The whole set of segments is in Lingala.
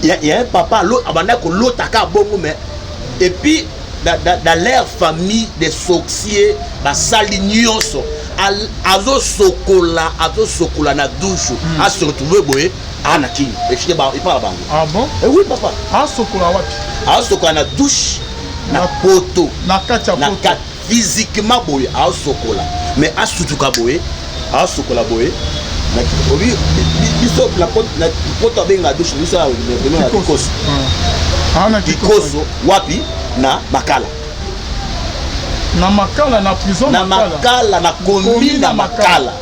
Ya un papa abanda kolotaka bongo, mais et puis dans leur famille des sorciers, basali nyonso. Azosokola na douche, ase retrouve boye aa na Kini, esike epa na bango. Ah bon? Eh oui, papa. Asokola wapi? Azosokola na douche na poto. Na kati ya na poto? Kati, physiquement boye azosokola, mais asutuka boye, azosokola boye. Obi biso na poto abenga douche, biso na kikoso. Ah, na kikoso wapi? Na Makala. Na Makala, na prison? Na Makala, na komi na Makala.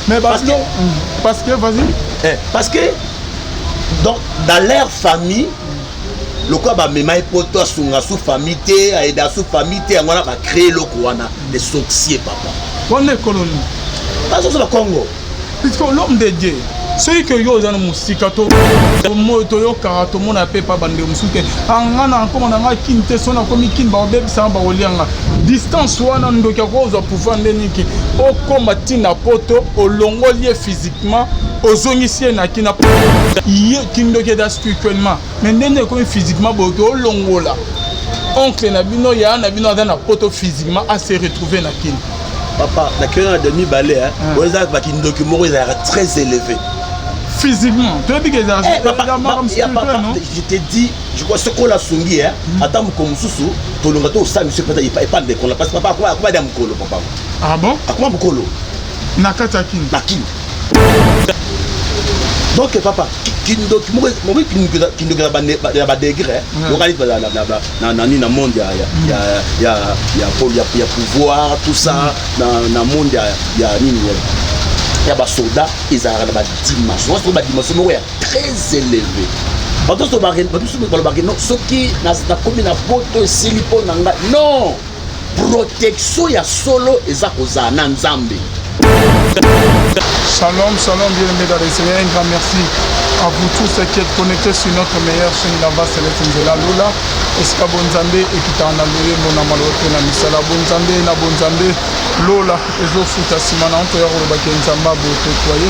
Mais parce que, parce que vas-y. Eh, parce que donc dans leur famille, lokola bamema ye poto, asunga su famille te, aida su famille te, yango wana bacréer eloko wana, les sorciers, papa. Wana ekolo nini? Bazozo Bakongo. Puisque l'homme de Dieu, soki ke yo oza na mosika, toyokaka, tomona mpe pa bandeko mosusu te. Anga na nkoma na ngai Kini te, so nakomi Kini, bakobebisanga, bakolianga. Distance wana, ndoki akozwa pouvoir nde niki okóma ntina poto, olongoli ye physiquement, ozongisi ye na Kina. Ye kindoki eza spirituellement, mais ndenge ekomi physiquement boyoki, olongola oncle na bino, yaya na bino aza na poto, physiquement ase retrouver na Kini. Papa, nakei na de mibale, oyo eza bakindoki moko ezalaka très élevé. Physiquement, toyebi ke Eh, papa, ya papa, je te dis, je crois soki olasungi, ata mokolo mosusu tolonga to osala miso mpenza epa ndeko na, parce que papa akoma dia mokolo, papa. Ah bon? Akoma mokolo. Na kati ya Kini? Na Kini. Donc papa, kindoki moko, kindoki ya badegré lokali nani na monde ya pouvoir, tout ça, na monde ya nini, ya basoda, ezalaka na badimension wana. Badimension moko ya très élevé. Bato mosusu balobaki non, soki nakomi na poto, esili mpo na ngai. Non, protection ya solo eza kozala na Nzambe. Shalom, shalom, bien-aimés dans le Seigneur. Un grand merci à vous tous qui êtes connectés sur notre meilleure chaîne, la Voix Céleste Nzela Lola. Esika bonzambe ekitaka na loyembo, na maloba mpe na misala. Bonzambe na bonzambe, lola ezofuta nsima na nto ya kolobaki Nzambe aboye totoye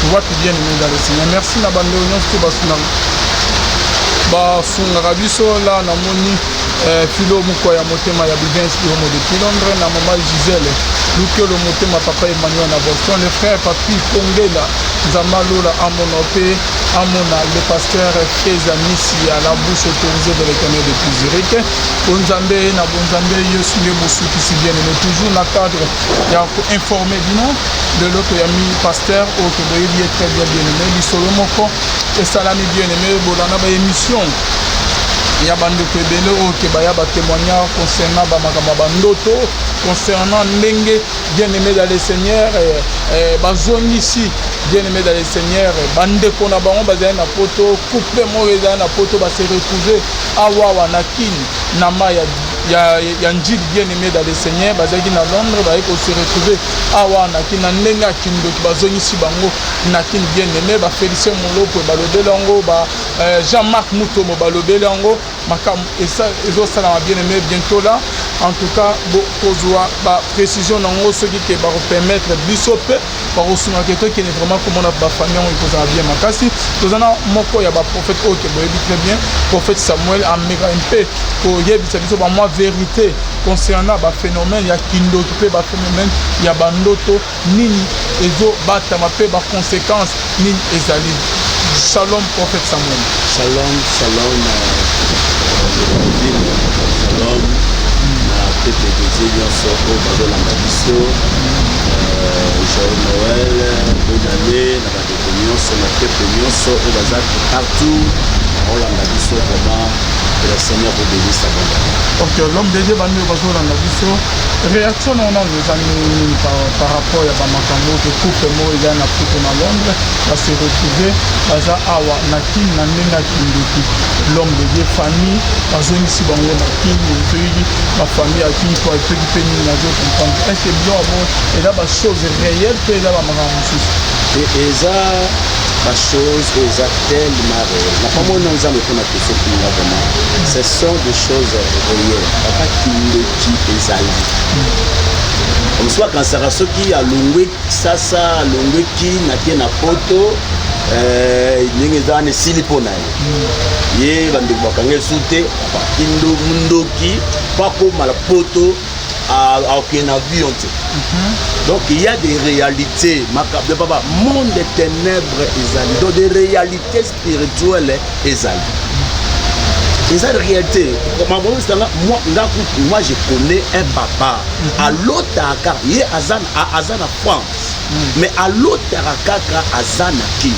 wapi. Bien aimé dans le Seigneur, merci na bandeko nyonso to basungaka, basungaka biso. La namoni filo moko ya motema ya Bivens Iromo depuis Londres, na mama Gisele Lukelo motema, papa Emmanuel na Boston, le frère Papi Kongela, Nzamba Lola amona mpe amona, le pasteur Feza Misi à la bouche autorisée de l'Éternel depuis Zurich. Bonzambe na bonzambe, Yesu nde mosukisi. Bien aimé, toujours na cadre ya koinformer bino, lelo toyami pasteur oyo toboyebi ye très bien. Bien aimé, lisolo moko esalami. Bien aimé, bolanda baémission ya bandeko ebele oyo ke baya batémoignage concernant bamakambo ya bandoto, concernant ndenge, bien aimé dans le Seigneur, bazongisi, bien aimé dans le Seigneur, bandeko na bango bazali na poto, couple moko ezali na poto, base retrouve awawa na Kini, na mai ya Njili. Bien aimé dans le Seigneur, bazalaki na Londres, baye kose retrouve awa na Kini na ndenge ya kindoki, bazongisi bango na Kini. Bien aimé, bafélicien Moloko balobeli yango, ba Jean-Marc Mutomo balobeli yango, makambo ezosalama. Bien aimé, bientôt là, en tout cas kozwa baprécision nango, soki ke bakopermettre biso mpe bakosungaka tokende vraiment komona bafamille yango, ekozala bien makasi. Toza na moko ya baprophète oyo ke boyebi très bien, prophète Samuel, ameka mpe koyebisa biso bamwa vérité concernant baphénomène ya kindoki mpe baphénomène ya bandoto, nini ezobatama mpe baconséquence nini ezali. Shalom, prophète Samuel. Shalom, shalom, shalom na peuple de Dieu nyonso oyo bazolanda biso. Joyeux Noël, bonne année na bandeko nyonso, na peuple nyonso oyo baza partout baolanda biso. Vraiment, que le Seigneur vous bénisse abondamment. Ok, l'homme de Dieu, bandeko bazolanda biso, réaction na nano eza nini par rapport ya bamakambo ke couple moko eza na poto, na Londres, base retrouve baza awa na Kini na ndenge ya kindoki? L'homme de Dieu, famille bazongisi bango na Kini, soki bafamille ya Kini po soki mpe nini, nazo comprendre. Est ce que biloko yango eza bachose réelle mpe eza bamakambo mosusu? Eza bachose oyo eza tellement réel. Napamoni na Nzambe mpona question kinga. Vraiment, ce sont des choses réelles, papa. Kindoki ezali. Mosusu akanisaka soki alongwe sasa, alongwe Kini, ake na poto. Ndenge eza wana, esili mpo na ye. Ye bandeko bakanga esu te. Ndoki mpo akóma na poto, akokende na avion te. Donc il y a des réalités, makambo, papa. Monde des ténèbres ezali, donc des réalités spirituelles ezali, eza réalité. Mabongisanga moi, nga kutu, moi je connais un papa, alotaka ye aza na France, mais alotaka kaka aza na Kini.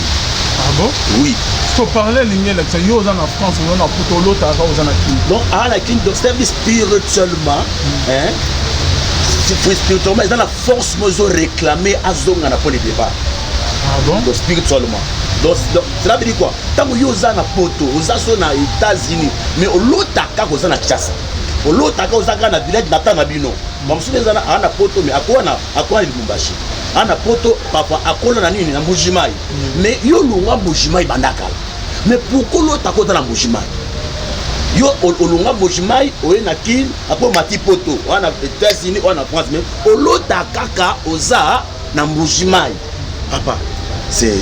Ah bon? Oui. So parle elingi elakisa yo oza na France, oza na poto, olotaka oza na Kini. Donc aza na Kini. Donc c'est à dire spirituellement, hein, spirituellement eza na force mo ezoréclame azonga na point de départ. Ah bon? Donc spirituellement, donc cela veut dire quoi? Ntango yo oza na poto, oza so na États-Unis, mais olotaka kaka oza na Kinshasa, olotaka oza kaka na village nata na bino. Bamosusu eza aza na poto, mais akowa na Lubumbashi, aza na poto, papa akola na nini, na Mbujimai. Mais yo olongwa Mbujimai banda kala, mais pourquoi olotaka oza na Mbujimai? Yo olongwa Mbujimai, oye na Kine, apo mati poto, oya na États-Unis, oya na France, mais olota kaka oza na Mbujimai. Papa, c'est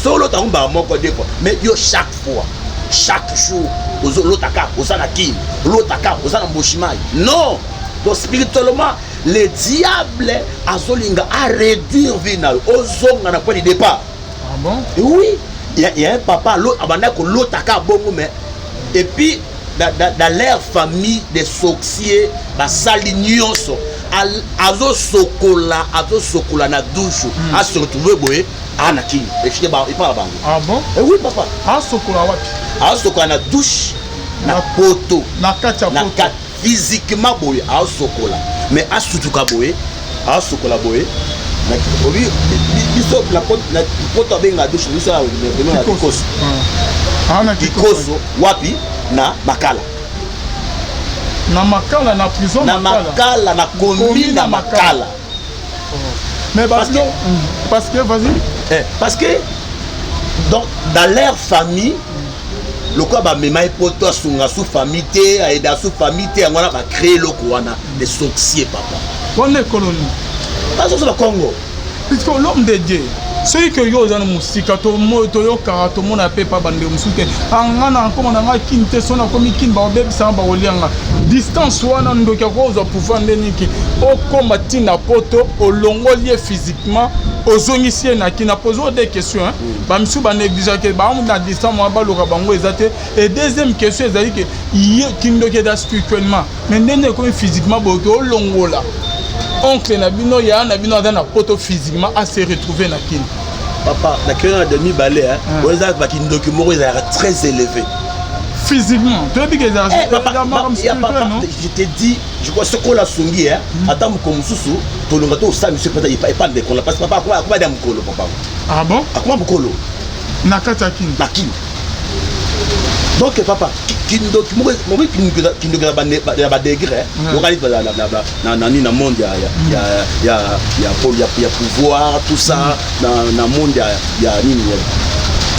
so olota yango mbala moko, deux fois, mais yo chaque fois, chaque jour ozolota kaka oza na Kine, olota kaka oza na Mbujimai. Non. Donc spirituellement, le diable azolinga aréduire vie na yo, ozonga na point de départ. Ah bon? Oui, il y a un papa abandaki kolotaka bongo, mais et puis dans leur famille des sorciers, basali nyonso, azosokola na douche, ase retrouve boye aa na Kini, epa na bango. Ah bon? Eh oui, papa. Asokola wapi? Azosokola na douche na poto. Na kati ya na poto? Kati, physiquement boye azosokola, mais asutuka boye, azosokola boye. Obi biso na poto abenga douche, biso na kikoso. Ah, na kikoso wapi? Na Makala. Na Makala, na prison? Na Makala, na komi na Makala. Mais parce que, parce que vas-y. Eh, parce que donc dans leur famille, lokola bamema ye poto, asunga su famille te, aida su famille te, yango wana bacrée eloko wana, les sorciers, papa. Wana ekolo nini? Bazozo Bakongo. Puisque l'homme de Dieu, soki ke yo oza na mosika, toyokaka, tomona mpe pa bandeko mosusu te. Anga na nkoma na ngai Kini te, so nakomi Kini bakobebisanga, bakolianga. Distance wana, ndoki akozwa pouvoir nde niki okóma ntina poto, olongoli ye physiquement, ozongisi ye na Kini? Na pose deux questions. Bamisusu banégligeake bango na distance mwa baloka bango eza te. Et deuxième question ezali ke ye kindoki eza spirituellement, mais ndenge ekomi physiquement boye, ke olongola oncle na bino, ya na bino aza na poto, physiquement ase retrouver na Kini? Papa, nakei na de mibale oyo eza bakindoki moko ezalaka très élevé. Physiquement toyebi ke ezalaka. Je te dis, je crois soki oyo asungi, ata mokolo mosusu tolonga to osala miso mpenza epa ndeko na, parce que papa akoma dia mokolo, papa. Ah bon? Akoma mokolo. Na kati ya Kini? Na Kini. Donc papa, kindoki moko, kindoki ya badegré lokali nani na monde ya pouvoir, tout ça, na monde ya nini,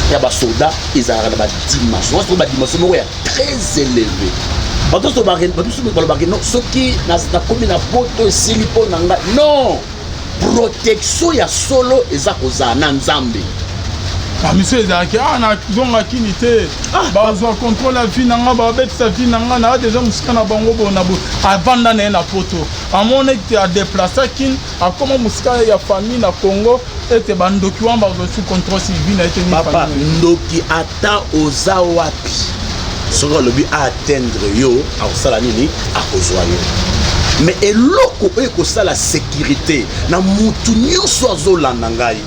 ya basoda, ezalaka na badimension wana. Badimension moko ya très élevé. Bato nyonso balobaki non, soki nakomi na poto, esili mpo na ngai. Non, protection ya solo eza kozala na Nzambe. Bamiso ezalaki a nazonga Kini te, bazwa contrôle ya vie na nga, babetisa vie na nga, naa déjà mosika na bango. Boye na boye, avanda na ye na poto, amona ete adeplace Kini, akóma mosika ya famille na Congo, ete bandoki wana bazwa su contrôle sur vie na ye te. Papa, ndoki ata oza wapi, soki alobi aatteindre yo, akosala nini? Akozwa yo. Mais eloko oyo ekosala sécurité na mutu nyonso azolanda ngai,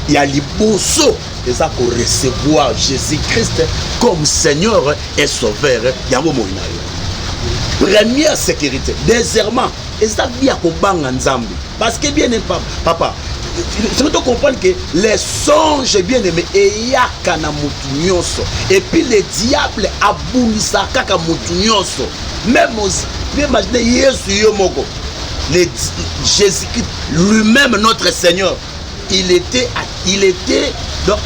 ya liboso eza korecevoir Jésus Christ comme Seigneur et Sauveur. Yango moi na yo première sécurité. Deuxièmement, eza bia kobanga Nzambe, parce que bien aimé, papa, soki tocomprendre que les songes, bien aimé, eyaka na motu nyonso, et puis le diable abundisaka kaka motu nyonso. Même imagine Yesu yo moko, Jésus-Christ lui-même, notre Seigneur, il était donc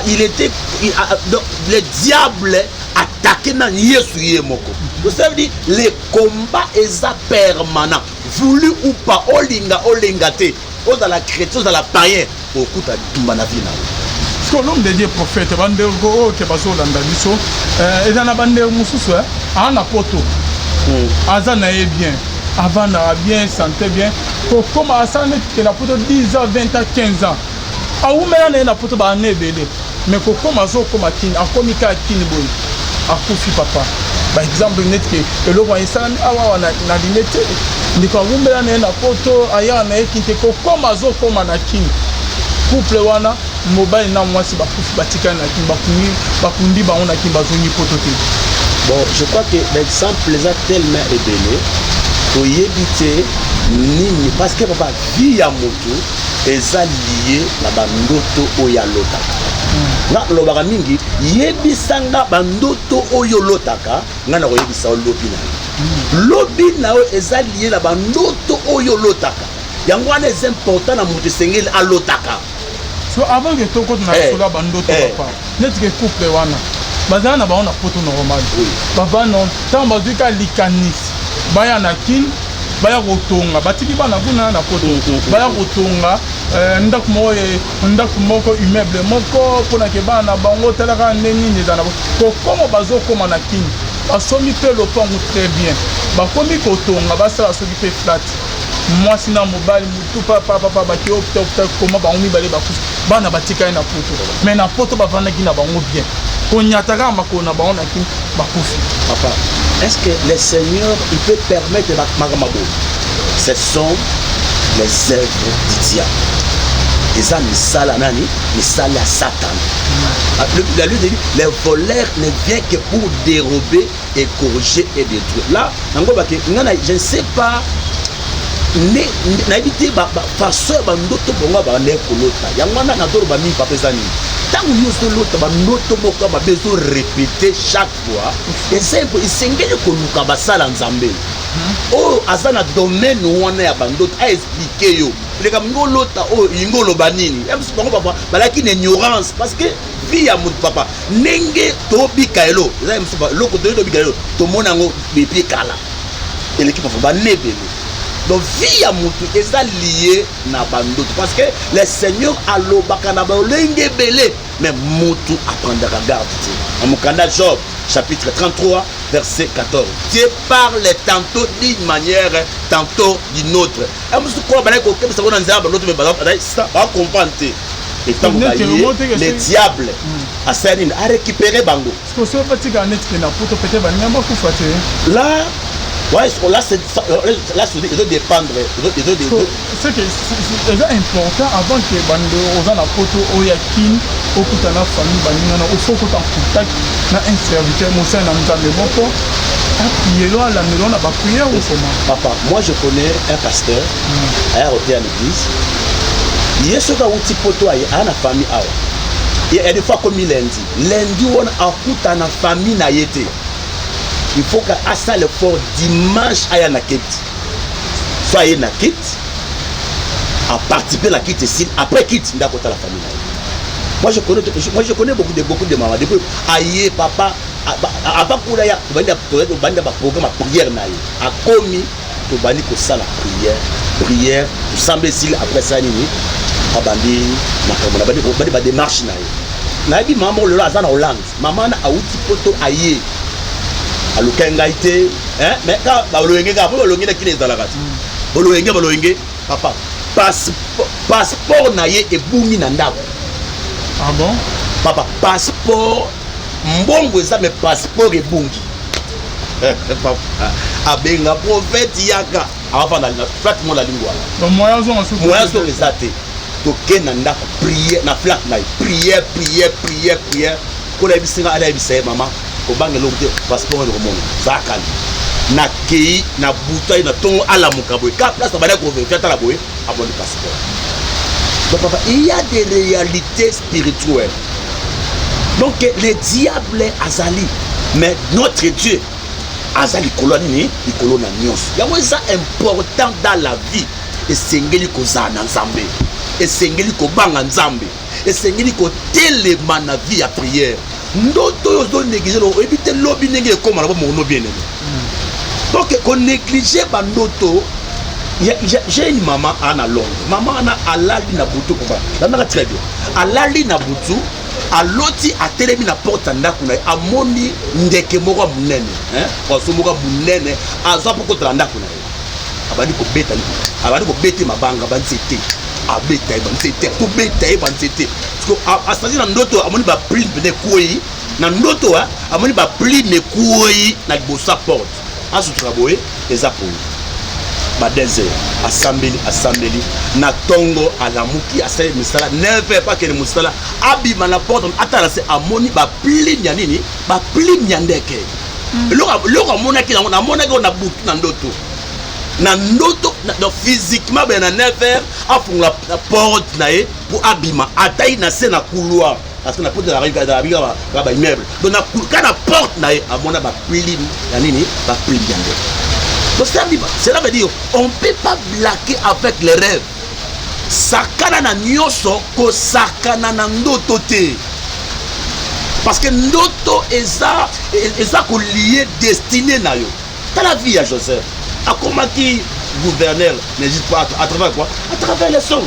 il était il, donc le diable attaqué na Yesu ye moko. Donc ça veut dire le combat eza permanent, voulu ou pas, olinga olinga te, ozala chrétien, ozala païen, okuta tumba na vie na yo. Parce que l'homme de Dieu, prophète, bandeko oyo ke bazolanda biso, eza na bandeko mosusu aa na poto, aza na ye bien, avandaka bien, santé bien, kokóma asala neti ke na poto 10 ans, 20 ans, 15 ans, awumela na ye na poto baana ebele, mais kokóma azokóma Kini, akomi kaka Kini boye, akufi. Papa, baexemple neti ke eloko wana esalami awa awa na Limete, ndeko awumbela na ye na poto, ayaka na ye Kini te, kokóma azokóma na Kini, couple wana, mobali na mwasi, bakufi, batikali na Kini, bakundi bango na Kini, bazongi poto te. Bon, je crois que l'exemple eza tellement ebele, toyebi te nini, parce que papa, vie ya motu eza lié na bandoto oyo alotaka. Nga lobaka mingi, yebisanga bandoto oyo olotaka, nga na koyebisa yo lobi na yo. Lobi na yo eza lié na bandoto oyo olotaka. Yango wana eza important na moto, esengeli alotaka. So avant ke tokota na lisolo ya bandoto, papa, neti ke couple wana bazala na bango na poto normal, bavanda, ntango bazwi ka likanisi baya na Kine, baya kotonga, batiki bana kuna na poto, baya kotonga ndako moko, ndako moko, immeuble moko, mpona ke bana na bango talaka nde nini eza na kokoma. Bazokoma na Kine, basombi mpe lopango très bien, bakomi kotonga, basala soki mpe flat, mwasi na mobali, mutu papapapa, bakei hôpital, hôpital koma, bango mibale bakufi, bana batikali na poto. Mais na poto bavandaki na bango bien, konyata kaka makolo na bango na Kini, bakufi. Papa, est-ce que le Seigneur, il peut permettre makambo boye? Ce sont les œuvres du diable. Eza misala nani? Misala ya Satan. La Bible dit: les voleurs ne viennent que pour dérober, égorger et détruire. Là nango bake nga na, je ne sais pas, nde nayebi te façon ya bandoto bongo bande kolota. Yango wana nazoloba mingi, papa, eza nini? Ntango nyonso olota bandoto moko ya mabe, ezorépéter chaque fois, eza esengeli koluka basala Nzambe oyo aza na domaine wana ya bandoto, aexpliquer yo leka mingi olota oyo elingi oloba nini. Ya mosusu bango, papa, balaki na ignorance, parce que vie ya motu, papa, ndenge tobika elo, eza ya mosusu eloko toyei tobika elo, tomona yango depuis kala eleki, papa, banebele. Donc vie ya motu eza lié na bandoto, parce que le Seigneur alobaka na balolenge ebele, mais motu aprendaka garde te. Na mokanda Job, chapitre 33, verset 14, Dieu parle tantôt d'une manière, tantôt d'une autre. Ya mosusu kola bandaki kokebisa ngo na nzela ya bandoto, mais bacomprendre te. Etango Neti baye, omo te ke le diable asala nini? Arécupéré bango. Parce que soki batikala neti ke na poto, peut-être baninga bakufa te. Là, ouais, là, c'est là, c'est ezo dépendre, So, c'est que eza important, avant ke bando oza na poto oyo ya Kine, okuta na famille, baninga na ofo okota en contact na un serviteur, mosali na Nzambe moko, aprier, alandelo na baprière okoma. Papa, moi je connais un pasteur aya koteya à l'église. Ye soki awuti poto, aye, aya na famille awa, ya des fois akomi lundi, lundi wana akuta na famille na ye te. Il faut que asala effort, dimanche aya na keti. So aye na kiti, aparticipe na kiti, esili, après kiti nde akotala famille na ye. Moi je connais beaucoup de mama, depuis aye, papa, avant kuna ya tobandi na baprogramme ya prière na ye, akomi, tobandi kosala prière, prière, tosambe, esili, après ça nini? Abandi makambo na bandi badémarche na ye. Nayebi mama moko lelo aza na Hollande. Mama wana awuti poto, aye, alukai ngai te, mais kaka balolenge, kaka po balolenge na Kini ezalaka te, bololenge, balolenge. Papa, passeport na ye ebungi na ndako. Ah bon? Papa, passeport, mbongo eza, mais passeport ebungi. Papa, abenga prophète, yaka, awafanda na flat mo na Lingwala. Donc moyen azonga soki Moyen soki eza te. Tokende na ndako, prière na flat na ye, prière, prière, prière, prière. Kola yebisi nga, ala yebisa ye: mama, kobanga eloko te, passeport eloko mona zakali. Nakei na butu, aye na ntongo, alamuka boye ka place na bandaki kovérifier, atala boye, amoni passeport. Donc papa, il y a des réalités spirituelles. Donc le diable azali, mais notre Dieu aza likolo ya nini? Likolo na nyonso. Yango eza important dans la vie, esengeli kozala na Nzambe, esengeli kobanga Nzambe, esengeli kotelema na vie ya prière. Ndoto oyo ozonégliger, oyebi te lobi ndenge ekóma na bomokono, bien aimé. Donc konégliger bandoto, j'ai une maman ana Londres. Mama wana alali na butu, comprendre, landaka très bien, alali na butu. Aloti atelemi na porte ya ndako na ye, amoni ndeke moko ya monene, poisson moko ya monene azwa mpo kotala ndako na ye. Abandi kobeta, abandi kobeta mabanga, banzete, abeta ye banzete, kobeta ye banzete. Asanzi na ndoto, amoni baplume pene ekwei na ndoto, amoni baplume ekwei na liboso ya porte. Asutuka boye, eza polo ba 2 heures. Asambeli, asambeli na ntongo, alamuki, asali misala 9 heures po akende mosala. Abima na porte, atala se, amoni baplume ya nini? Baplume ya ndeke. Eloko amonaki yango, namonaki oyo na butu na ndoto, na ndoto. Donc physiquement bene na 9 heures afungola porte na ye mpo abima, atai na se na couloir, parce que na porte ezalaka baimmeuble. Donc ka na porte na ye amona baplume ya nini? Baplume ya ndeke. Donc cela veut dire, on peut pas blaguer avec les rêves. Sakana na nyonso, kosakana na ndoto te, parce que ndoto eza kolier destinée na yo. Tala vie ya Joseph, akomaki gouverneur na Égypte à travers quoi? À travers les songes.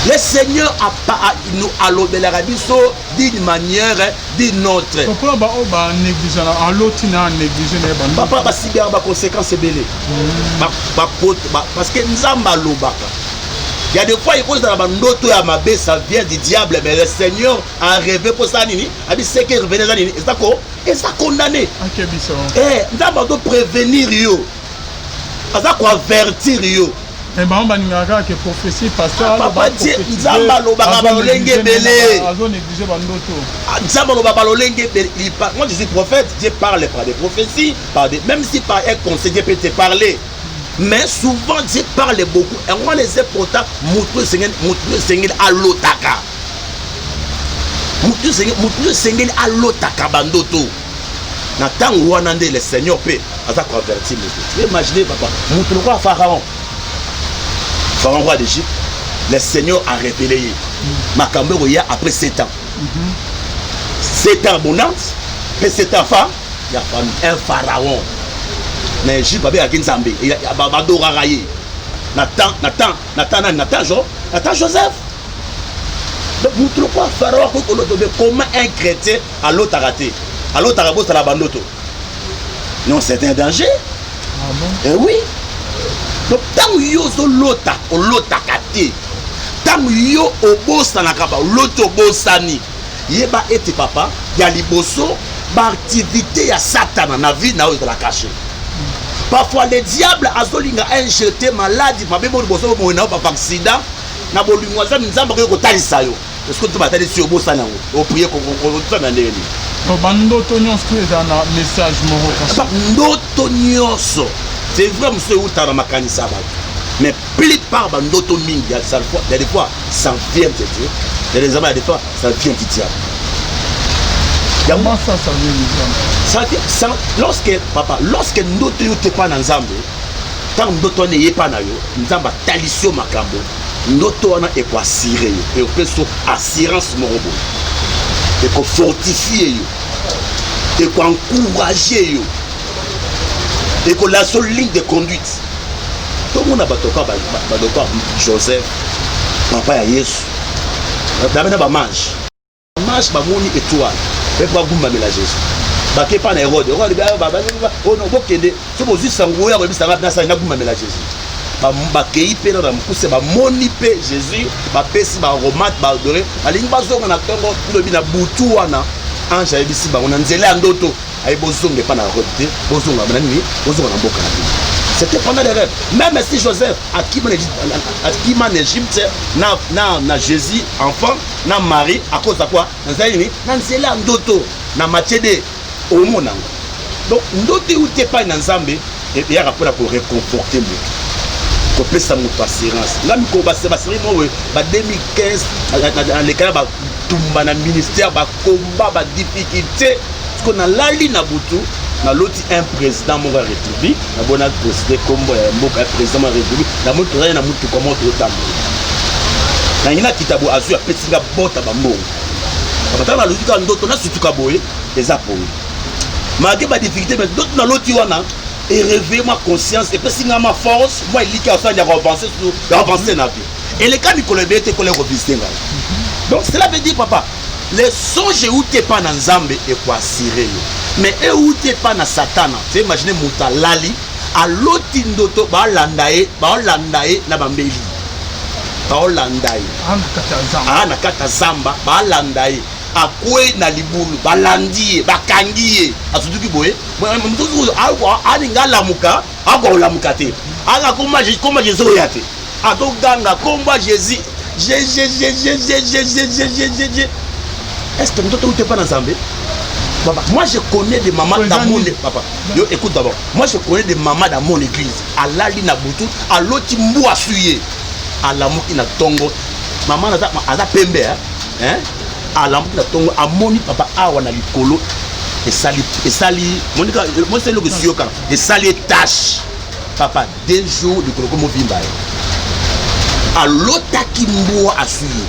Le Seigneur nous alobelaka biso d'une manière, d'une autre. Mpona baoyo banéglige na aloti na néglige na ye. Papa, basibiyaka baconséquence ebele, parce que Nzambe alobaka. Il y a des fois ekozala bandoto ya mabe, ça vient du diable, mais le Seigneur a rêvé mpo sala nini? Abi seke revenir eza nini? Eza ko eza condamné. Akebisa. Nzambe azo prévenir yo, aza koavertir yo. Mais bango balingaka kaka ke prophétie, pasteur. Papa, Nzambe alobaka balolenge ebele. Azonéglige bandoto. Nzambe alobaka balolenge ebele. Moi, je suis prophète. Dieu parle par des prophéties, par des, même si par un conseil Dieu peut te parler, mais souvent Dieu parle beaucoup. Yango wana eza important. Motu esengeli alotaka, motu esengeli alotaka bandoto. Na ntango wana nde le Seigneur mpe aza koavertir motu. Tu imagine, papa, motu lokola Pharaon, Pharaon, roi d'Égypte, le Seigneur a révélé ye makambo ekoya après 7 ans, 7 ans abondance mpe 7 ans fa ya famine. Un pharaon na Égypte babengaki Nzambe, badoraka ye na temps nani? Na temps Joseph. Donc motu lokola Pharaon akoki kolota, mais comment un chrétien alotaka te, alotaka bosala bandoto? Non, c'est un danger. Ah bon? Eh oui. Donc ntango yo ozolota, olotaka te, ntango yo obosanaka, oloti, obosani, yeba ete, papa, ya liboso, baactivité ya Satana na vie na oyo ezala caché. Parfois le diable azolinga injecte maladie mabe mo liboso bomoi na yo, papa, accident. Na bolingo aza Nzambe akoki kotalisa yo. Est-ce que batalisi yo, obosani yango, oprie kosala ndenge nini? Bandoto nyonso to eza na message moko kasi? Ndoto nyonso, c'est vrai, mosusu eutaka na makanisi ya bato, mais plupart bandoto mingi, ya des fois ça vient de Dieu, il y a des il y a des fois ça vient du diable. Comment ça, ça vient du diable? Ça vient, ça, lorsque, papa, lorsque ndoto yo te pa na Nzambe, ntango ndoto wana eyepa na yo, Nzambe atalisi yo makambo, ndoto wana ekoassurer yo, ekopesa yo assurance moko boye, ekofortifie yo, ekoencourage yo, ekolasa yo ligne de conduite. Tomona bato kwa Joseph, papa ya Yesu, dabe na bamages. Mages bamoni étoile mpe bagumbamela Jésus. Bake pa na Hérode. Hérode: "Bokende, so bozwi sango oyo akoyebisanga, nasali nagumbamela Jésus." Bakei mpe na mokuse, bamoni mpe Jésus, bapesi baaromate, baadore. Balingi bazonga na ntongo, bilobi na butu wana ange ayebisi bango na nzela ya ndoto aye: "Bozonga epa na Hérode te, bozonga na nini? Bozonga na mboka na bino." C'était pendant les rêves. Même si Joseph akima na Égypte na Jésus enfant, na Marie, à cause de quoi? Na nzela nini? Na nzela ya ndoto. Na Matthieu de omona yango. Donc ndoto euti epai na Nzambe, eyaka mpona koréconforte moto, kopesa moto assurance. Nga mikolo basérie moko boye, ba 2015, naleka na batumba na ministère, bakomba, badifficulté. Parceke nalali na butu, naloti un président moko ya république, nabona président, kombo ya mboka ya président moko ya république. Namoni tozali na mutuka moko, tozotambola, nangi nakita boye, azwi, apesi nga bota bambongo. Ntango naloti kaka ndoto, nasutuka boye, eza pongi. Malgré badifficulté, mais ndoto naloti wana eréveille ma conscience, epesi nga ma force, mwa eliki asala ya koavance, ya avance na vie. Eleka mikolo ebele te, kola kovisite ngai. Donc cela veut dire, papa, Les songes euti epa na Nzambe ekoassurer yo, mais euti epa na Satana, tu imagine moto alali, aloti ndoto, balanda ye, baolanda ye na bambeli, baolanda ye. Aa, na kati ya zamba, balanda ye, akwei na libulu, balandi ye, bakangi ye, asutuki boye. Mosusu alinga alamuka, akolamuka te, aka koma Jésus oya te, azoganga komba Jésus, J J J J J J J J J J J. Est-ce que ndoto ute pas na Nzambe? Papa, moi je connais des mamans dans mon, papa, yo, écoute d'abord. Moi je connais des mamans dans mon église. Alali na butu, aloti mbwa suye. Alamuki na tongo. Maman aza aza pembe, hein? Hein? Alamuki na tongo, amoni, papa, awa na likolo esali esali monika moi c'est eloko esiyokana, esali tache, papa, 2 jours likolo ko movimba ye. Alotaki mbwa asuye.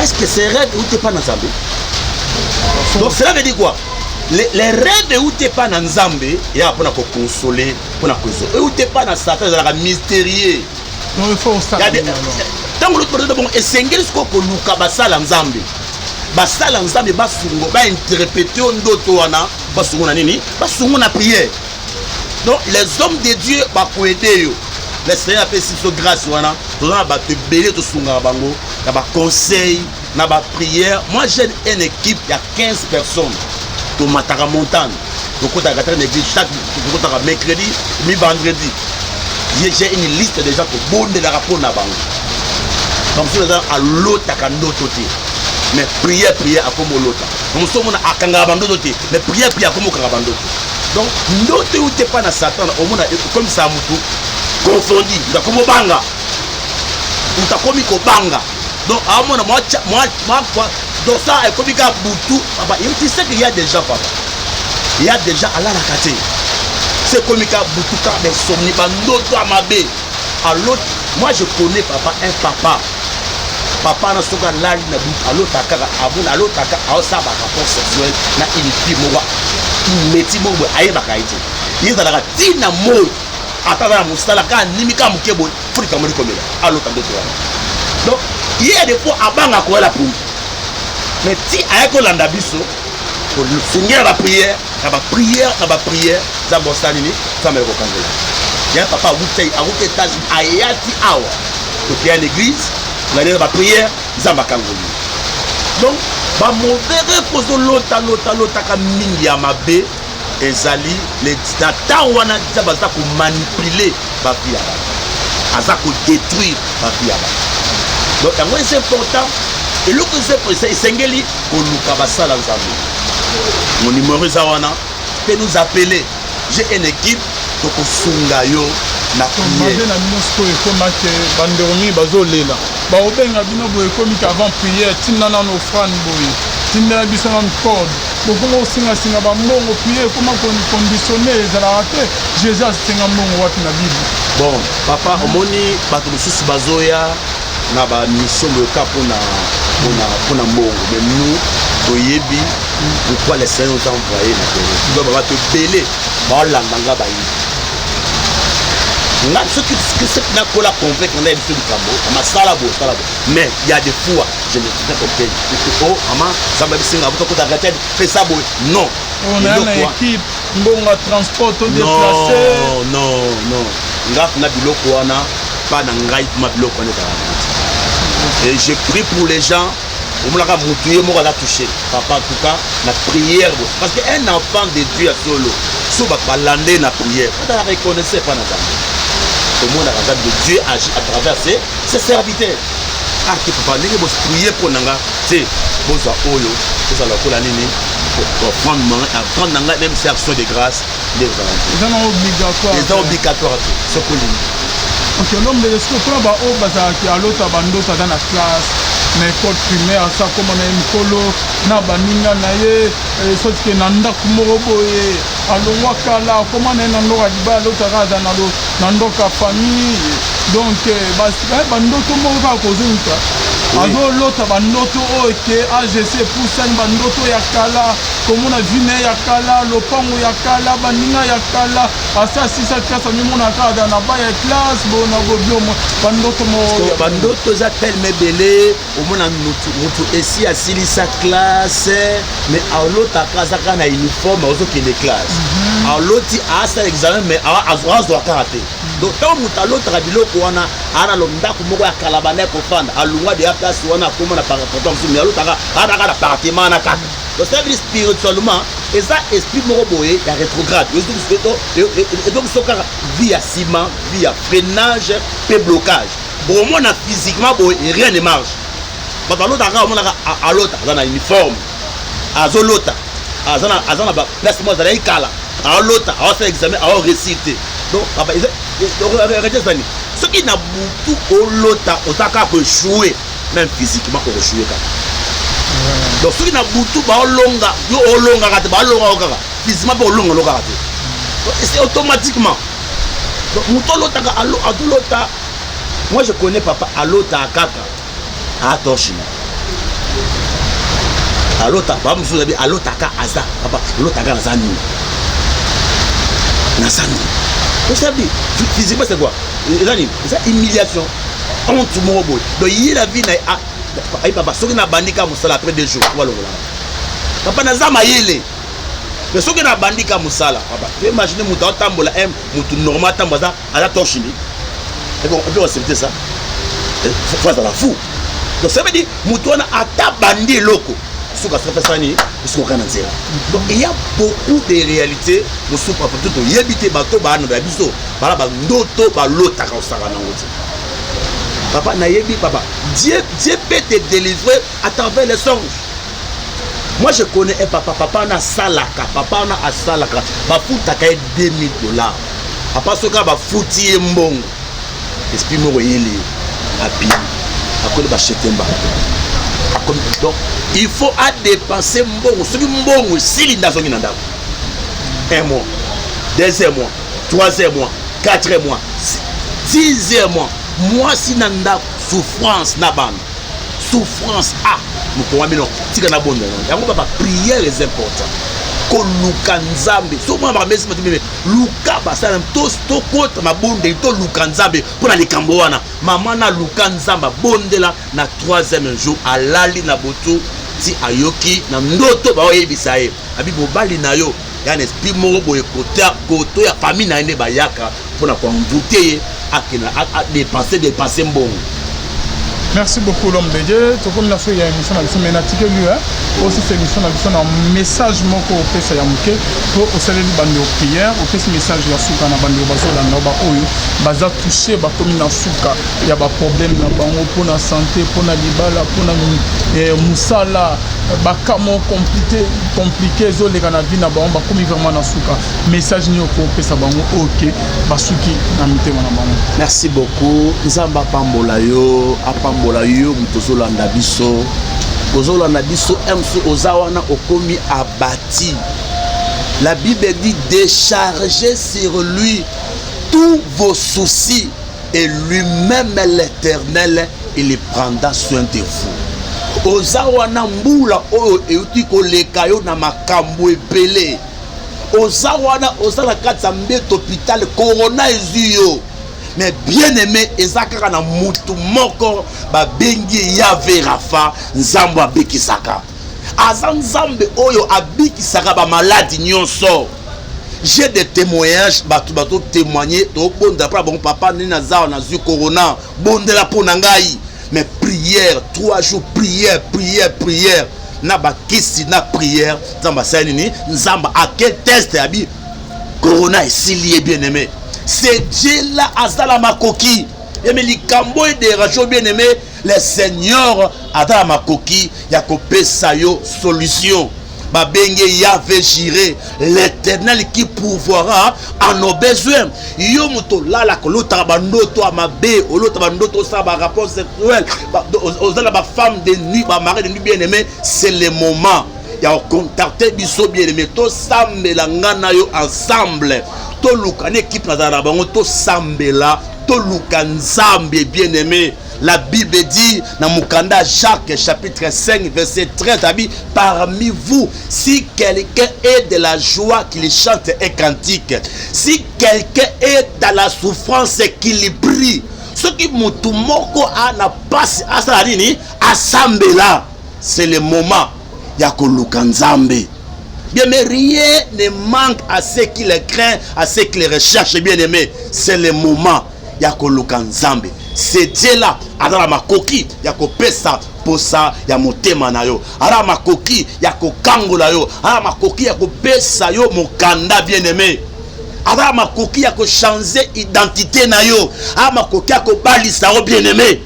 Est-ce que ces rêves euti pas na Nzambe? Donc cela veut dire quoi? Les rêves euti pas na Nzambe eyaka mpona koconsoler, mpona kozo euti pas na Satan, ezalaka mystérieux. Ntango loti bato bongo, esengeli sikoyo koluka basala Nzambe, basala Nzambe basungo, bainterpréter yo ndoto wana, basungo na nini? Basungo na prière. Donc les hommes de Dieu bakoaider yo. Le Seigneur apesi biso grâce wana, toza na bato ebele tosungaka bango na baconseil, na baprière. Moi j'ai une équipe ya 15 personnes, tomataka montagne, tokotaka kaka na église chaque, tokotaka mercredi, mi vendredi. J'ai une liste déjà, tobondelaka mpo na bango. Bamosusu eza alotaka ndoto te, mais prière, prière, akomi olota. Mosusu omona akangaka bandoto te, mais prière, prière, akomi okanga bandoto. Donc ndoto euti epa na Satan, omona ekomisaka motu confondi, moto akomi obanga, moto akomi kobanga. Donc aomona mwa, donc ça ekomi kaka butu, papa. Tu sais qu'il y a des gens, papa, il y a déjà alalaka te, c'est ekomi kaka butu, kaka bainsomnie, bandoto ya mabe alot. Moi je connais, papa, un papa, papa na soki alali na butu, alotaka kaka, abona alotaka aosala barapport sexuel na une fille moko, meti moko boye, ayebaka ye te. Ye ezalaka ntina moi, ata aza na mosala, kaka nimi kaka moke boye, fo likambo likomela, alota ndoto wana. Donc ye ya des fois abanga koyala pongi, mais ti aya kolanda biso, kosungela baprière na baprière na baprière, Nzambe osala nini? Nzambe akokangela ya papa. Awuti, awuti États-Unis, ayati awa, tokeya l'église, tolandi na baprière, Nzambe akangoli. Donc bamauvais rêve ozolota, lota, lotaka mingi ya mabe, ezali na ntango wana Nzambe aza komanipuler bavie ya bato, aza kodétruire bavie ya bato. Donc yango eza important, eloko eza esengeli koluka basala Nzambe. Mon numéro eza wana, mpe nous appeler, j'ai une équipe, tokosunga yo na Mabe na bino sikoyo ekomake, bandeko mingi bazolela, bakobenga bino boye, ekomiki avant prière, tinda nano offrande boye, tindela biso nano code, bokoma kosingasinga bambongo. Prière ekoma conditionné, ezalaka te. Jésus asenga mbongo wapi na Bible? Bon, papa, omoni bato mosusu bazoya na bamission boyoka mpona mbongo, mais nous toyebi pourquoi le Seigneur nous a envoyé na terrain. Donc bato ebele baolanda nga, bayebi nga. Soki soki nakola convaincre na biso likambo, mama, sala boye, sala boye, mais il y a des fois je ne suis pas ok. Oh mama, Nzambe abisinga tokota retraite, fais ça boye, non. On a na équipe, mbongo transport to déplacer. Non, non, non, nga na biloko wana pa na ngai, ma biloko wana ezalaka. Et je prie pour les gens, omonaka motu ye moko aza touché, papa, en tout cas na prière, parce que un enfant de Dieu ya solo, so bato balande na prière, atala reconnaissait pa na Nzambe, tomonaka Nzambe de Dieu agit à travers ses serviteurs. Ah te, papa, ndenge boprier mpo na nga te, bozwa oyo, tozala lokola nini, offrande na ngai, même si action de grâce nde ezala. Eza na obligatoire? Eza obligatoire te, soki olingi. Ok, l'homme de l'esprit, mpona baoyo bazalaki alota bandoto, aza na classe, na école primaire, asa akóma na ye mikolo na baninga na ye, soki ke na ndako moko boye, alongwa kala, akóma na ye na ndoko ya libala, alotaka aza na ndoko ya famille. Donc bandoto moko kaka kozongisa, azolota bandoto oyo ke agc epusani, bandoto ya kala. Komona vie na ye ya kala, lopango ya kala, baninga ya kala, asi asisa classe, amimona kaka na ba ya classe bo na bobiomo bandoto mo bandoto eza telema ebele. Omona mutu mutu esi asilisa classe, mais alotaka aza kaka na uniforme, azokende classe. Aloti asala examen, mais azwa kaka te. Donc ntango moto alotaka biloko wana, aa na ndako moko ya kala, banda ya kofanda, alongwa deya place wana, akóma na appartement mosusu, mais alotaka aa kaka na appartement wana kaka. Donc ça veut dire, spirituellement, eza esprit moko boye ya rétrograde. Ezoki so kaka vie ya nsima, vie ya freinage mpe blocage. Omona physiquement boye, rien ne marche. Bato alotaka, omonaka alota aza na uniforme, azolota aza na baplace moko azalaki kala, aolota aosala examen, aoréussir te. Donc ezani soki na butu olota oza kaka koéchouer, même physiquement okoéchouer kaka. Donc soki na butu baolonga yo, olongaka te, baolongaka kaka physiquement mpe olonga lo kaka te. C'est automatiquement. Donc moto olotaka, azolota, moi je connais papa alotaka kaka atorchine, alota papa mosusu abi alotaka aza papa, alotaka naza nini, naza nini. Donc ça veut dire, physiquement, c'est quoi? Eza nini? Eza humiliation, honte moko boye. Donc ye la vie na ye ayi papa, soki nabandi kaka mosala, après 2 jours walongolaka papa, naza mayele, mais soki nabandi kaka mosala, papa, tu imagine moto aotambola, un motu normal atambola aza torse nu, on peut accepter ça? Faut azala fou. Donc ça veut dire, moto wana ata bandi eloko, soki asala nini, esukoka na nzela. Donc il y a beaucoup de réalités mosusu, papa, to toyebi te. Bato baanoda ya biso bala bandoto balotaka, osaka nango te. Papa, nayebi papa, Dieu peut te délivrer à travers les songes. Moi je connais un papa, papa wana asalaka, papa wana asalaka, bafutaka ye 2000 $. Papa, soki bafuti ye mbongo, esprit moko eyeli ye, apimi, akomi bashetemba, akomi. Donc il faut adépenser mbongo. Soki mbongo esili, nde azongi na ndako. Un mois, deuxième mois, troisième mois, quatrième mois, sixième mois, mwasi na ndako, souffrance na bana, souffrance. Ah, mokongo bino, tika na bondela yango. Papa, prière est important, koluka Nzambe. So mwana bakamesi bato meme luka basala, tokota mabondeli, toluka Nzambe mpo na likambo wana. Mama naluka Nzambe, abondela. Na troisième jour, alali na butu ti ayoki na ndoto baoyebisa ye, abi mobali na yo ya na esprit moko boye, koto ya famille na ye nde bayaka mpona koenvoûter ye, akende adépenser, dépenser mbongo. Merci beaucoup, l'homme de Dieu. Tokomi na so ya émission na biso, mais natikeli osisa émission na biso na message moko opesa ya moke, mpo osaleli bandeko prière, opesi message ya suka na bandeko bazolanda, baoyo baza touché, bakomi na suka ya baproblème na bango, mpona santé, mpona libala, mpona mosala, baka moko compliqué compliqué ezoleka na vie na bango, bakomi vraiment na suka. Message nini okopesa bango oke basuki na mitema na bango? Merci beaucoup. Nzambe apambola yo, apambola yo moto ozolanda biso, ozolanda biso msu, oza wana, okomi abati. La Bible dit: «Déchargez sur lui tous vos soucis et lui-même, l'Éternel, il prendra soin de vous.» Oza wana, mbula oyo euti koleka yo na makambo ebele, oza wana, oza na kati ya mbeto, hôpital, corona ezwi yo. Mais bien aimé, eza kaka na mutu moko babengi Yahvé Rapha, Nzambe abikisaka. Aza Nzambe oyo abikisaka bamaladi nyonso. J'ai des témoignages, bato bazotémoigne, tobondela mpona bango. Papa, nini, naza awa, nazwi corona, bondela mpo na ngai. Mais prière, 3 jours, prière, prière, prière, na bakisi na prière, Nzambe asali nini? Nzambe ake test abi corona esili ye. Bien aimé, c'est Dieu là azala makoki yeme likambo edérange. Bien aimé, le Seigneur aza na makoki ya kopesa yo solution. Babenge Yahvé Jiré, l'Éternel qui pourvoira à nos besoins. Yo moto olalaka, olotaka bandoto ya mabe, olota bandoto, osala barapport sexuel, oza na bafemme de nuit, bamari de nuit, bien aimé, c'est le moment ya kocontacter biso. Bien aimé, tosambela nga na yo ensemble, toluka na équipe nazala na bango, tosambela, toluka Nzambe. Bien aimé, La Bible dit na mokanda Jacques chapitre 5 verset 13, abi parmi vous si quelqu'un est de la joie, qu'il chante un cantique. Si quelqu'un est dans la souffrance, qu'il prie. Soki mutu moko ana pasi asala nini? Asambela. C'est le moment ya koluka Nzambe. Bien mais rien ne manque à ceux qui le craignent, à ceux qui le recherchent. Bien aimé, c'est le moment ya koluka Nzambe. C'est Dieu là aza na makoki ya kopesa posa ya motema na yo, aza na makoki ya kokangola yo, aza na makoki ya kopesa yo mokanda. Bien aimé, aza na makoki ya kochanger identité na yo, aza na makoki ya kobalisa yo. Bien aimé,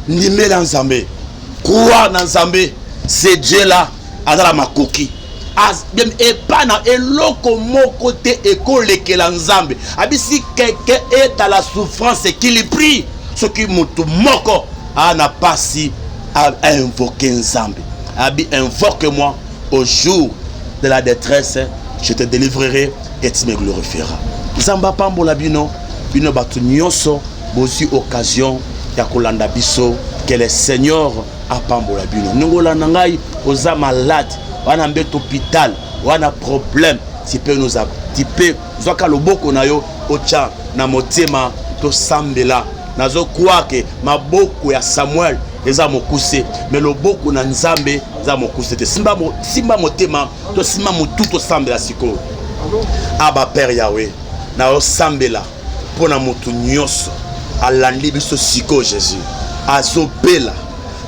ndimela Nzambe, croire na Nzambe. C'est Dieu là aza na makoki epa na eloko moko te ekolekela Nzambe. Abisi quelqu'un est dans la souffrance, qu'il prie. Soki motu moko aa na pasi, ainvoque Nzambe. Abi invoque moi au jour de la détresse, je te délivrerai et tu me glorifieras. Nzambe apambola bino, bino bato nyonso bozwi occasion ya kolanda biso. Que le Seigneur apambola bino. Ndenge olanda ngai, oza malade wana, mbeto hôpital wana, problème, tu peux nous, tu peux zwaka loboko na yo otya na motema, tosambela. Nazocroire ke maboko ya Samuel eza mokuse, mais loboko na Nzambe eza mokuse te. Simba, simba motema to simba motu, tosambela sikoyo. Aba Père Yawe, naosambela mpo na motu nyonso alandi biso sikoyo. Jésus, azobela,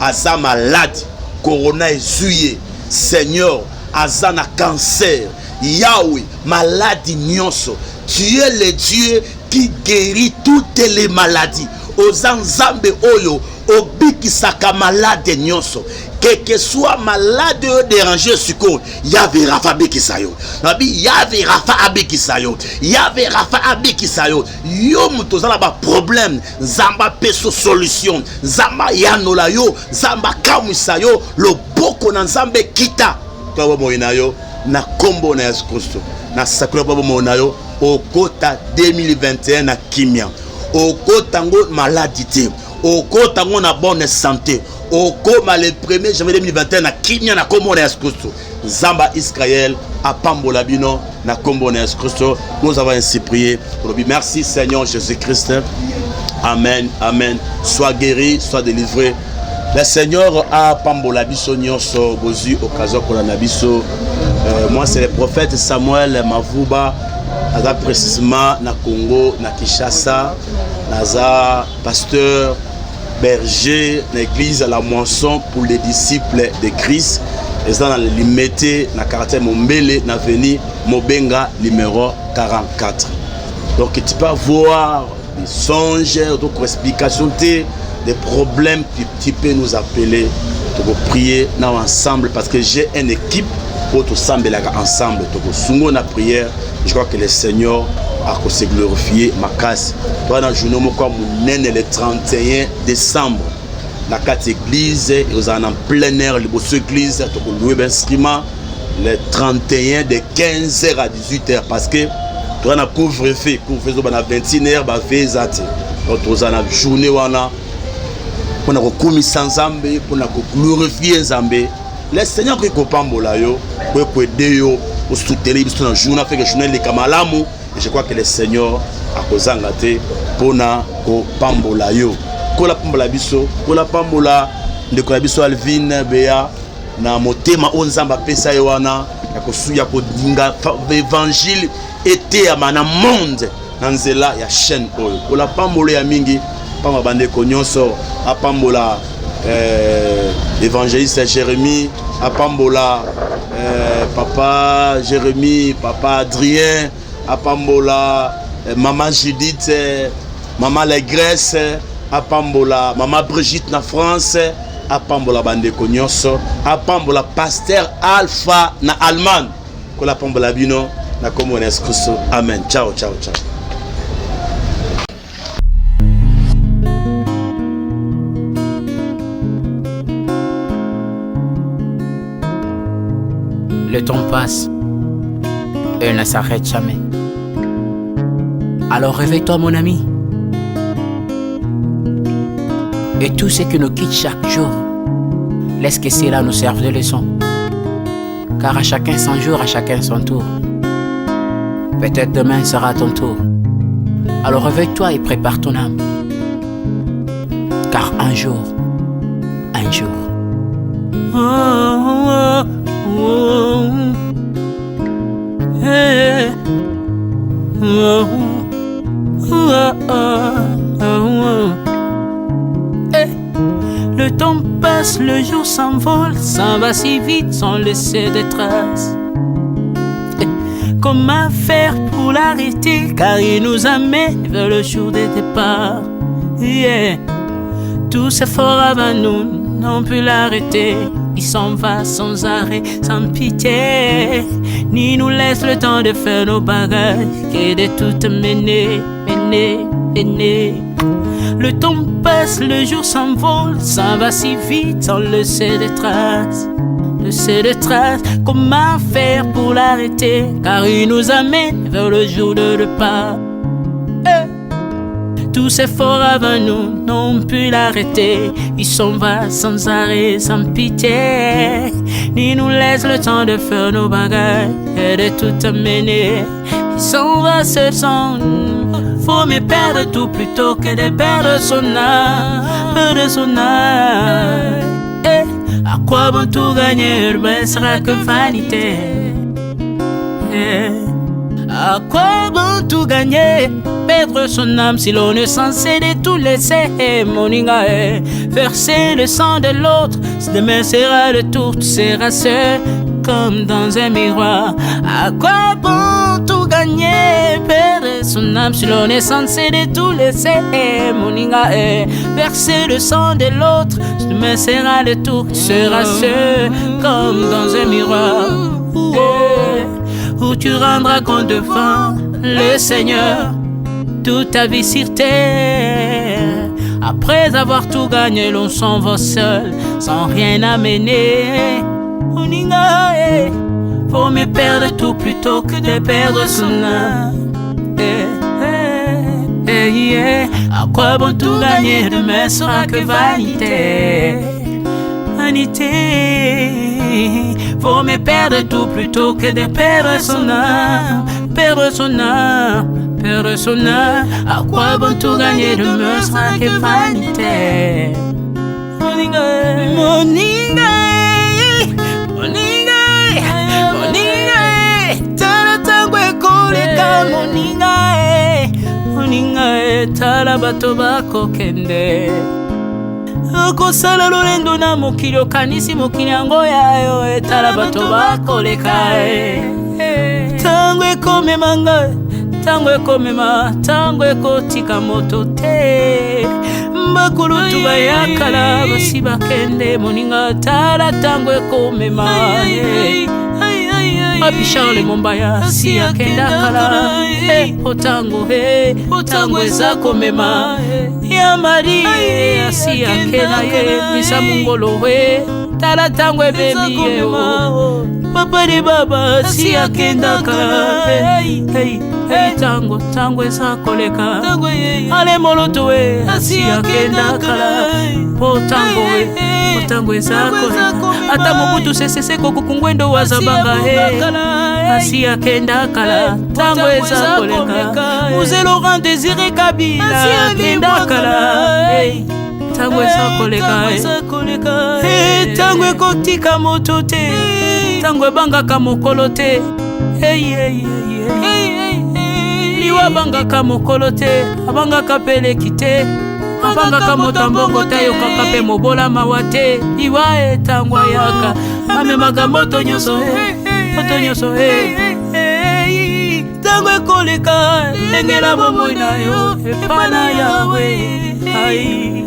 aza malade, corona ezwi ye. Seigneur, aza na cancer. Yawe, maladi nyonso, tu es le Dieu qui guérit toutes les maladies. Oza Nzambe oyo obikisaka malade nyonso, quel que soit malade oyo dérange sikoyo. Yave Rafa abikisa yo. Nabi Yave Rafa abikisa yo, Yave Rafa abikisa yo. Yo moto oza na baproblème, Nzambe apesa solution, Nzambe ayanola yo, Nzambe akamwisa yo. Loboko na Nzambe ekita to bomoi na yo na nkombo na Yesu Kristo. Nasakoli mpo bomoi na yo okota 2021 na kimia, okota ngo maladi te, okota ngo na bonne santé, okoma le 1er janvier 2021 na kimia na nkombo na Yesu Kristo. Nzambe ya Israel apambola bino na nkombo na Yesu Kristo. Nous avons ainsi prié. Tolobi merci Seigneur Jésus Christ. Amen, amen. Sois guéri, sois délivré. Le Seigneur apambola biso nyonso bozwi occasion kolanda biso. Moi, c'est le prophète Samuel Mavuba, aza précisément na Congo, na Kinshasa. Naza pasteur berger na église La Moisson pour les disciples de Christ, eza na Limete, na quartier Mombele, na avenue Mobenga numéro 44. Donc tu peux avoir des songes, d'autres explications, des problèmes, tu peux nous appeler pour prier ensemble, parce que j'ai une équipe pour tosambelaka ensemble, tokosungo na prière. Je crois que le Seigneur akose glorifier makasi. Toza na journée moko ya monene le 31 décembre na kati église, ekozala na plein air liboso église. Tokolouer bainstrument le 31 de 15h à 18h, parce que toza na couvre-feu. Couvre-feu ezoba na 21h, bave eza te. Donc tozala na journée wana mpona kokumisa Nzambe, mpona koglorifier Nzambe. Le Seigneur akoki kopambola yo, koki koaider yo, osoutenir biso na journée afin que journée eleka malamu. Et je crois que le Seigneur akozanga te mpona kopambola yo, kola pambola biso, kola pambola ndeko na biso Alvin Beya na motema oyo Nzambe apesa ye wana ya kolinga évangile eteyama na monde na nzela ya chaîne oyo. Kola pambola ya mingi, pamba bandeko nyonso, apambola évangéliste Jérémie, apambola papa Jérémie, papa Adrien, apambola mama Judith, mama Legresse, apambola mama Brigitte na France, apambola bandeko nyonso, apambola pasteur Alpha na Allemagne. Kola apambola bino na kombo na Yesu Kristo. Amen. Ciao, ciao, ciao. Le temps passe et ne s'arrête jamais. Alors réveille-toi, mon ami. Et tout ce qui nous quitte chaque jour, laisse que cela nous serve de leçon. Car à chacun son jour, à chacun son tour. Peut-être demain sera ton tour. Alors réveille-toi et prépare ton âme. Car un jour, un jour. Oh, oh, oh. Hey. Oh, oh, oh, oh. Hey. Le temps passe, le jour s'envole, s'en va si vite sans laisser de traces. Hey. Comment faire pour l'arrêter, car il nous amène vers le jour des départs. Yeah. Tous ces forts avant nous n'ont pu l'arrêter. Il s'en va sans arrêt, sans pitié, ni nous laisse le temps de faire nos bagages et de tout mener, mener, mener. Le temps passe, le jour s'envole, s'en va si vite sans laisser de traces, laisser de traces. Comment faire pour l'arrêter, car il nous amène vers le jour de départ. Hey. Tous ces forts avant nous n'ont pu l'arrêter. Il s'en va sans arrêt, sans pitié, ni nous laisse le temps de faire nos bagages et de tout amener. Il s'en va seul sans. Faut mieux perdre tout plutôt que de perdre son âme, perdre son âme. Eh, à quoi bon tout gagner, ne sera que vanité. Eh, à quoi bon tout gagner, perdre son âme si l'on est censé de tout laisser, moninga, eh. Verser le sang de l'autre, demain sera le tour, tu seras seul comme dans un miroir. À quoi bon tout gagner, perdre son âme si l'on est censé de tout laisser, moninga, eh. Verser le sang de l'autre, demain sera le tour, tu seras seul comme dans un miroir. Eh, où tu rendras compte devant le Seigneur toute ta vie sur terre. Après avoir tout gagné, l'on s'en va seul, sans rien amener. Moninga, eh, faut mieux perdre tout plutôt que de perdre son âme. Eh, eh, eh, yeah. À quoi bon tout gagner, demain sera que vanité. Vanité. Faut mieux perdre tout plutôt que de perdre son âme, perdre son âme, perdre son âme. À quoi bon tout gagner, demain sera que vanité. Moninga, moninga, moninga, moninga, tala tango ekoleka, moninga, moninga, tala bato bakokende. Okosala lolendo na mokili, okanisi mokili yango ya yo, etala bato bakoleka. Ntango ekomema ngai, ntango ekomema, ntango ekotika moto te. Bakulutu bayakala basi bakende, moninga, tala ntango ekomema. Papi Charles Mombaya si akenda kala, po ntango, ntango eza komema. Ya Mari asi akenda ye, misa mongolo we, tala ntango ebemi ye. Papa de baba si akenda kala, ntango, ntango eza koleka. Ale moloto we asi akenda kala, po ntango we, po ntango eza koleka. Ata Mobutu Sese Seko Kuku Ngwendo wazabanga he asi akenda kala, ntango eza koleka. Mzee Laurent Désiré Kabila akenda kala, ntango eza koleka. Ntango ekotika moto te, ntango ebangaka mokolo te. Liwa abangaka mokolo te, abangaka peleki te, abangaka moto ya mbongo te, ayokaka mpe mobola mawa te. Liwa etango ayaka amemaka moto nyonso, moto nyonso. Ntango ekoleka, lengela bomoi na yo epa na Yawe. Ai,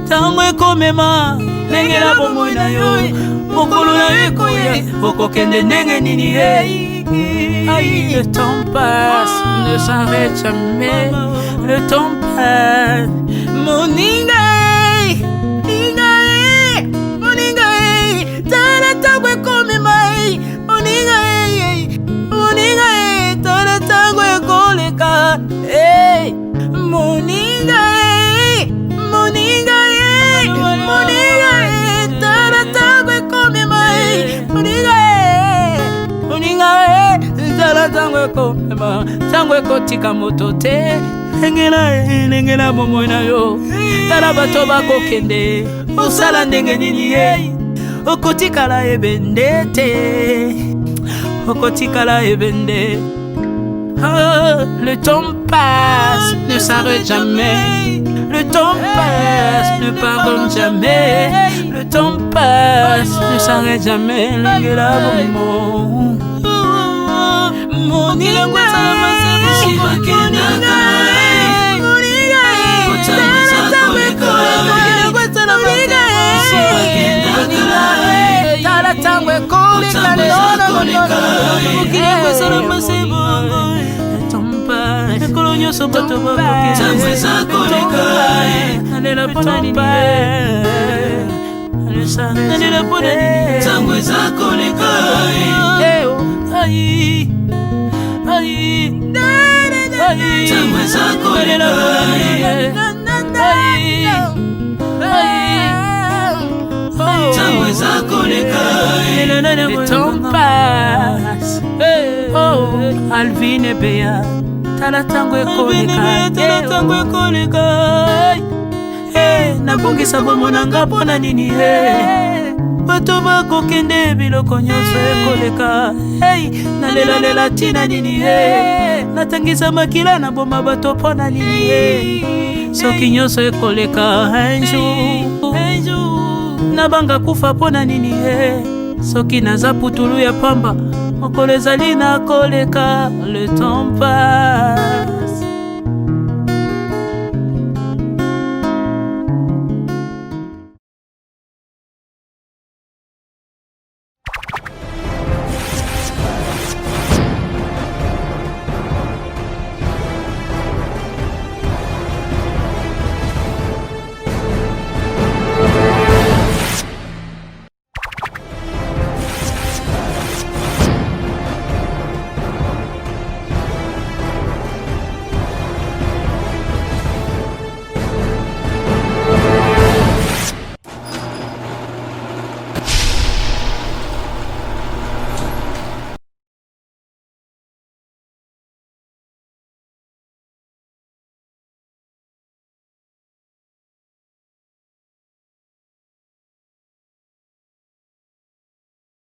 ntango ekomema, lengela bomoi na yo, mokolo na yo ekoya, okokende ndenge nini? Aïe, le temps passe, ne s'arrête jamais. Le temps passe. Moninga, moninga, moninga, tala ntango ekomema. Moninga, moninga, tala ntango ekoleka. Moninga, moninga. ekomema, ntango ekotika moto te. Lengela, lengela bomoi na yo, tala bato bakokende, osala ndenge nini ye, okotikala ebende te, okotikala ebende. Oh, le temps passe, ne s'arrête jamais. Le temps passe, ne pardonne jamais. Le temps passe, ne s'arrête jamais. Lengela bomoi. Moninga, tala ntango ekoleka, mikolo nyonso bato bakokenalela mpona nini? Nalela mpona nini? Ntango eza koleka. Ai, ai, ntango eza koleka. Ai, ai, ntango eza koleka. Le temps passe. Oh, Alvin Ebeya, tala ntango ekoleka, tala ntango ekoleka. Nabongisa bomoi na nga mpo na nini? Bato bakokende, biloko nyonso ekoleka. Hey, nalelalela ntina nini? Natangisa makila, naboma bato mpo na nini? Soki nyonso ekoleka un jour, nabanga kufa mpo na nini? Soki naza putulu ya pamba, mokolo ezali nakoleka. Le temps passe.